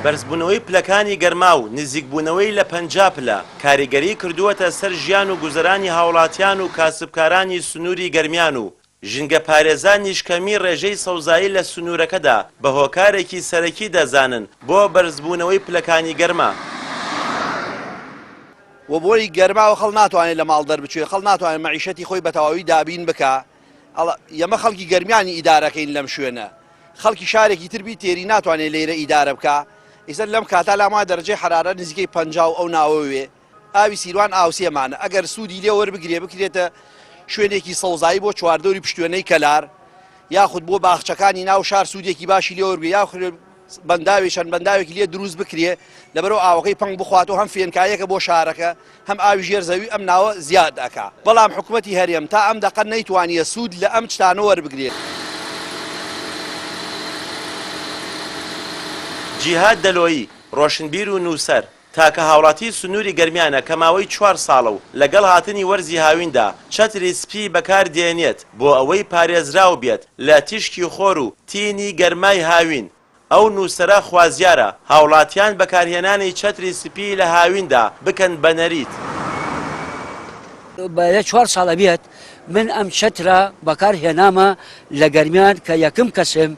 بەرزبوونەوەی پلەکانی گەرما و نزیکبوونەوەی لە 50 پلە، کاریگەری کردووەتە سەر ژیان و گوزەرانی هاوڵاتیان و کاسبکارانی سنووری گەرمیان و ژینگەپارێزانیش کەمی ڕێژەی سەوزایی لە سنوورەکەدا بە هۆکارێکی سەرەکی دەزانن بۆ بەرزبوونەوەی پلەکانی گەرما. و بۆی گەرماوە خەڵ ناتوانێت لە ماڵ دەربچێ، خەڵ ناتوانێت مەعیشەتی خۆی بە تەواوی دابین بکا، ئەمە خەڵکی گەرمیانی ئیدارەکەین لەم شوێنە، خەڵکی شارێکی تر بی تێری ناتوانێت لێرە ئیدارە بکا، ئیستا لەم کاتا لام وایە دەرەجەی حەرارەت نزیکەی 50 و ئەو ناوە وێ. ئاوی سیروان ئاوسێمانە ئەگەر سوودی لێ وەربگرێ بکرێتە شوێنێکی سەوزایی بۆ چواردەوری پشتێنەی کەلار یاخود بۆ باخچەکانی ناو شار سوودێکی باشی لێ وەربگرێ یاخود بەنداوی چەند بەنداوێکی لێ دروست بکرێ لەبەرەوە ئاوەکەی پەنگ بخواتەوە هەم فێنکاییەکە بۆ شارەکە هەم ئاوی ژێر زەوی ئەم ناوە زیاد ئەکا بەڵام حکومەتی هەرێم تا ئەم دەقە نەیتوانیە سوود لە ئەم چتانە وەربگرێ. جیهاد دەلۆیی، ڕۆشنبیر و نووسەر، تاکە هاوڵاتی سنووری گەرمیانە کە ماوەی چوار ساڵە و لەگەڵ هاتنی وەرزی هاویندا چەتری سپی بەکار دێنێت بۆ ئەوەی پارێزراو بێت لە تیشکی خۆر و تینی گەرمای هاوین، ئەو نووسەرە خوازیارە هاوڵاتیان بەکارهێنانی چەتری سپی لە هاویندا بکەن بە نەریت. لە چوار ساڵە بێت من ئەم چەترە بەکار هێنامە لە گەرمیان کە یەکم کەسم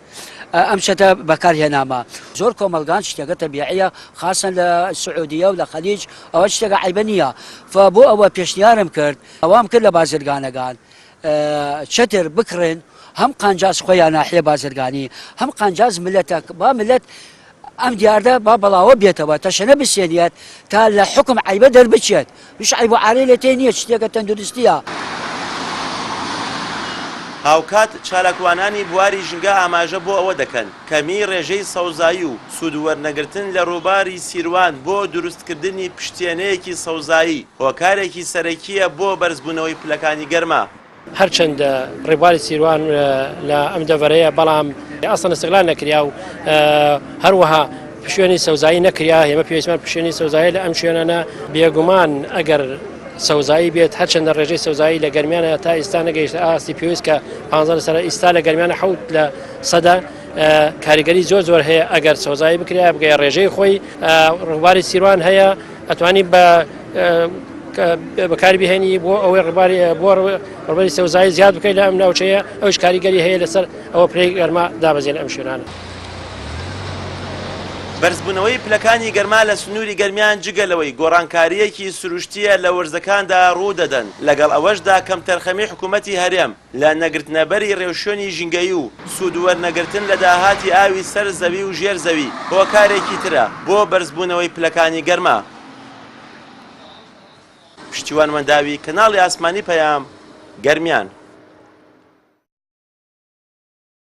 ئەم چەتە بەکار هێنامە زۆر کۆمەڵگان شتەکە تەبیعیە خاصەن لە سعودیە و لە خەلیج ئەوە شتێکە عیبە نییە فە بۆ ئەوە پێشنیارم کرد ئەوام کرد لە بازرگانەکان چەتر بکڕن هەم قانجاز خۆیان ناحیە بازرگانی هەم قانجاز ملەتە با ملت ئەم دیاردە با بەڵاوە بێتەوە تەشەنە بسێنیت تا لە حوکم عەیبە دەربچێت هیچ عەیب و عارێ لێ تێ نییە شتێکە تەندروستیە. هاوکات چالاکوانانی بواری ژینگە ئاماژە بۆ ئەوە دەکەن، کەمیی ڕێژەی سەوزایی و سوودوەرنەگرتن لە ڕووباری سیروان بۆ دروستکردنی پشتێنەیەکی سەوزایی هۆکارێکی سەرەکییە بۆ بەرزبوونەوەی پلەکانی گەرما. هەرچەندە ڕێبواری سیروان لە ئەم دەڤەرەیە بەڵام ئەسڵەن ئیستغلال نەکریا و هەروەها شوێنی سەوزایی نەکریا ئێمە پێویستمان شوێنی سەوزایی لە ئەم شوێنانە بێگومان ئەگەر سەوزایی بێت هەرچەندە ڕێژەی سەوزایی لە گەرمیانە تا ئێستا نەگەیشتە ئاستی پێویست کە 15 لەسەر ئیستا لە گەرمیانە حوت لە سەدا کاریگەری زۆر زۆر هەیە ئەگەر سەوزایی بکرێ بگەیە ڕێژەی خۆی ڕووباری سیروان هەیە ئەتوانی بە بەکاری بهێنی بۆ ئەوەی ڕباری بۆ ڕبەری سەوزایی زیاد بکەیت لە ئەم ناوچەیە ئەوش کاریگەری هەیە لەسەر ئەوە پلەی گەرما دابەزێن ئەم شوێنانە. بەرزبوونەوەی پلەکانی گەرما لە سنووری گەرمیان جگە لەوەی گۆڕانکارییەکی سروشتییە لە وەرزەکاندا ڕوودەدەن، لەگەڵ ئەوەشدا کەمتەرخەمی حکوومەتی هەرێم لە نەگرتنەبەری ڕێوشوێنی ژینگەیی و سوودوەرنەگرتن لە داهاتی ئاوی سەر زەوی و ژێر زەوی هۆکارێکی ترە بۆ بەرزبوونەوەی پلەکانی گەرما. پشتیوان مەنداوی، کەناڵی ئاسمانی پەیام، گەرمیان.